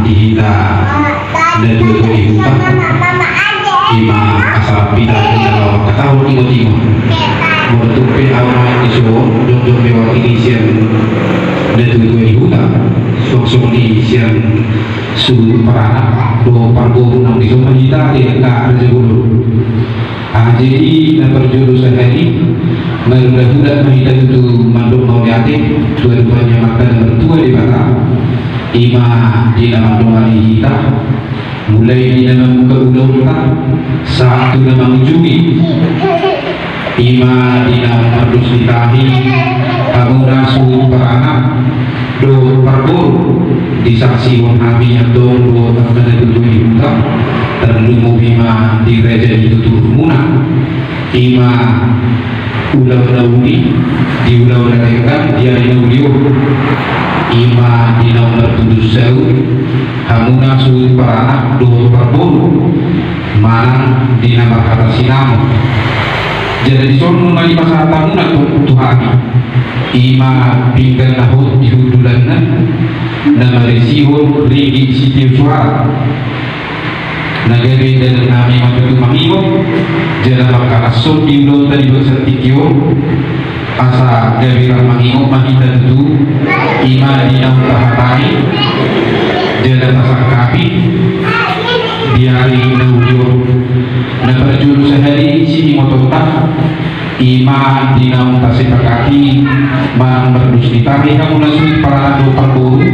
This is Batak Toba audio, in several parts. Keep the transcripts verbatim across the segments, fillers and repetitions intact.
di hita na tuatua di huta, ima asa hita di na laho mangkatahon ingot-ingot. Molo tung pe ahu na dison, jongjong pe wakili sian na tuatua di huta, suang songon i sian suhut paranak dohot parboru nang dison ma hita di angka raja bolon. Ah, jadi na parjolo sahali, marhulahula ma hita tutu mandok mauliate tu adopan ni Amanta na martua Debata, ima di na mandongani hita, mulai di na mambuka ulaonta sahat tu na mangujungi, ima di na mardos ni tahi, hamuna suhut paranak dohot parboru, disaksihon hami antong dohot angka na tuatua di huta, tarlumobi ma di raja ni tuturmuna, ima ulaon na uli, di ulaon na denggan, di ari na uli on, ima di naung marpudun saut, hamuna suhut paranak dohot parboru, manang di na marhata sinamot. Jala dison nunga dipasahat hamuna tu, tu hami, ima pinggan na hot di hundulanna, na marisihon ringgit sitio soara. Na gabe dalan nami ma tutu mangingot, jala mangkalashon di ulaonta di bagasan tingki on, asa gabe rap mangingot ma hita tutu, ima di naung tahatai, jala tasangkapi, di ari na uli on. Na parjolo sahali siingotonta, ima di naung tasepakati manang mardos ni tahi hamuna suhut paranak dohot parboru,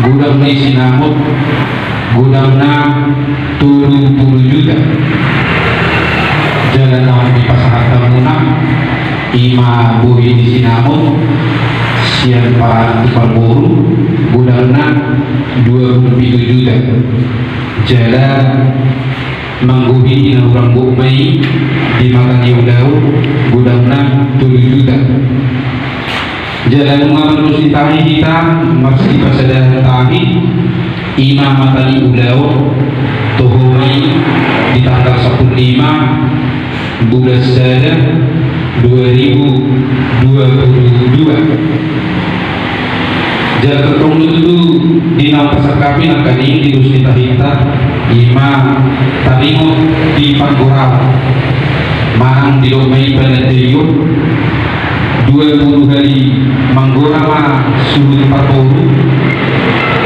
godang ni sinamot, godangna tolu pulu juta. Jala naung dipasahat hamuna, ima bohi ni sinamot sian paranak tu parboru, godangna dua pulu pitu juta. Jala manggohi na hurang gok ma i di mata ni ulaon, godangna tolu juta. Jala nunga mardos ni tahi hita, marsipasadaan tahi, ima mata ni ulaon, toho ma i di tanggal sampulu lima bulan sada dua ribu dua puluh dua. Jala tongtong do tutu di naung tasangkapi nangkaning di dos ni tahinta, ima taringot di panggoraon. Manang didok ma i panandaion, dua pulu hali manggora ma suhut parboru,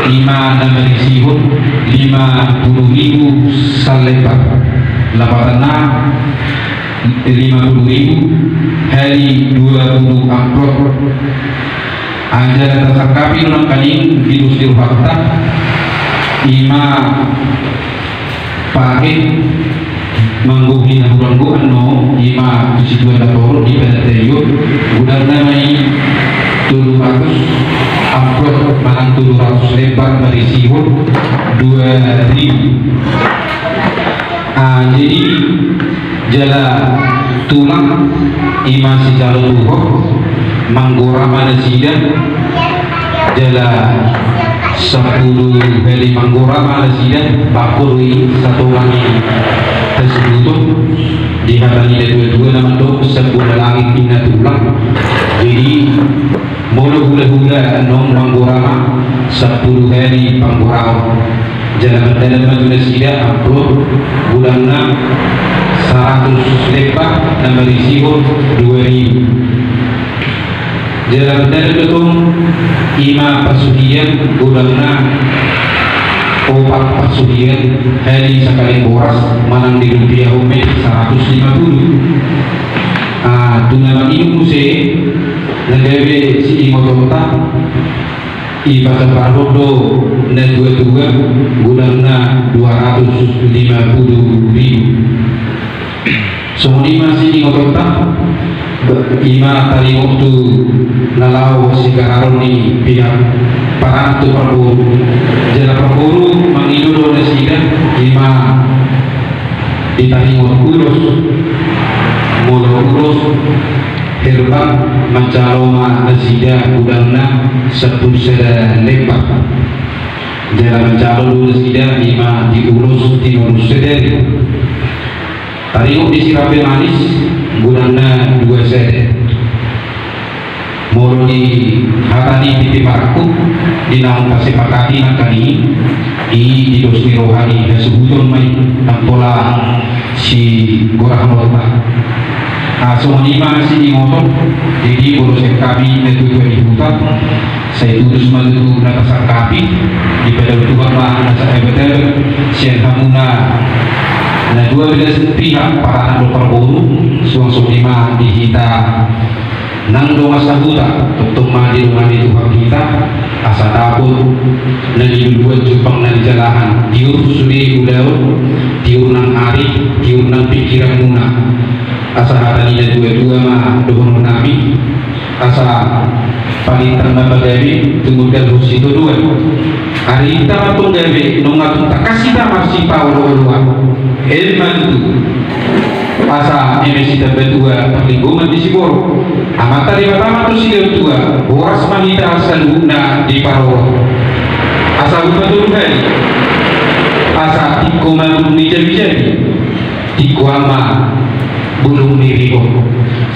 ima na marisihon lima pulu ribu salembar. Lapatanna, lima pulu ribu hali dua pulu amplop. Jala tasangkapi do nangkaning di dos ni rohanta, ima pake manggohi na hurang gok annon, ima tu situan na torop di panandaion, godangna ma i tolu ratus amplop manang tolu ratus lembar marisihon dua ribu. Ah, jadi jala tulang ima sijalo tuhor, manggora ma nasida, jala sampulu hali manggora ma nasida, bangko do i satonga ni hasuhuton, di hata ni natuatua na mandok sabola langit ninna tulang. Jadi molo hulahula annon manggora ma sampulu hali panggoraon. Jala mardalan ma tu nasida amplop, godangna saratus lembar na marisihon dua ribu. Jala mardalan do tong ima parsuhian, godangna opat parsuhian hali sakaleng boras, manang dirupiahon ma i saratus lima pulu. Ah, tu na manginum muse, na gabe siingotonta, dipasahat do natuatua, godangna dua ratus lima pulu ribu. Songon i ma siingotonta, ima taringot tu na laho sigararon ni pihak paranak tu parboru. Jala parboru mangido do nasida, ima ditaringot ulos. Molo ulos, herban, manjalo ma nasida godangna sampulu sada lembar. Jala manjalo do nasida ima di ulos tinorus sadari. Taringot di sirape manis, godangna dua sada. Molo di hata ni pipi marangkup, di naung tasepakati nangkaning, I di dos ni roha i hasuhuton ma i, nang pola sigorahononta. Ah, songon i ma siningoton. Jadi boru sian hami natuatua ni huta, sai tudos ma tutu na tasangkapi. Dipadao Tuhan ma na saebetel sian hamuna na dua belas pihak, paranak dohot parboru. Suang songon i ma di hita nang dongan sahuta, tongtong ma didongani Tuhan hita, asa dapot na niluluan jumpang na nijalahan, tiur sude ulaon, tiur nang ari, tiur nang pingkiranmuna. Asa hata ni natuatua ma dohonon nami, asa palintang ma pagabe, tumundalhon sitodoan. Arinta ma antong gabe, nunga tung tangkas hita marsipaolooloan. Emma tutu. Asa eme sitambatua parlinggoman ni siborok. Amanta Debata ma antong silehon tua, horas ma hita saluhutna diparorot. Asa hupa tolu hali. Asa tingko ma bulung ni jabijabi. Tingko ma bulung ni ribot.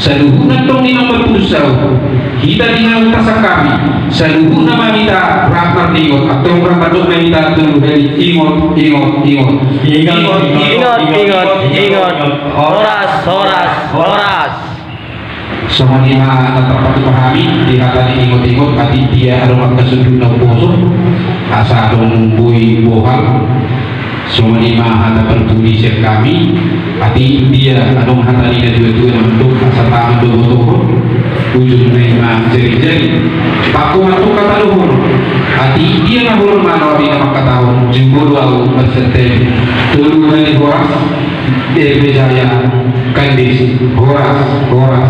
Saluhutna antong ni nomor puluh saut. Hita di na tasangkapi. Saluhutna ma hita rap marningot. Antong rap mandok ma hita tolu hali. Ingot, ingot, ingot. Ingot, ingot, ingot, ingot. Horas, horas, horas. Songon i ma na tarpatupa hami di hata ni ingot-ingot, atik dia adong angka sundut na umposo, asa adong boi bohal. Songon i ma hata parpudi sian hami, atik dia adong hata ni natuatua na mandok, asa tahan do botohon, ujungna i ma jari-jari. Pakko ma antong hata dohonon, atik dia na holong manang ari na mangkatahon, jumolo au marsantabi. Tolu hali horas. Eme jaya, kandis, horas, horas,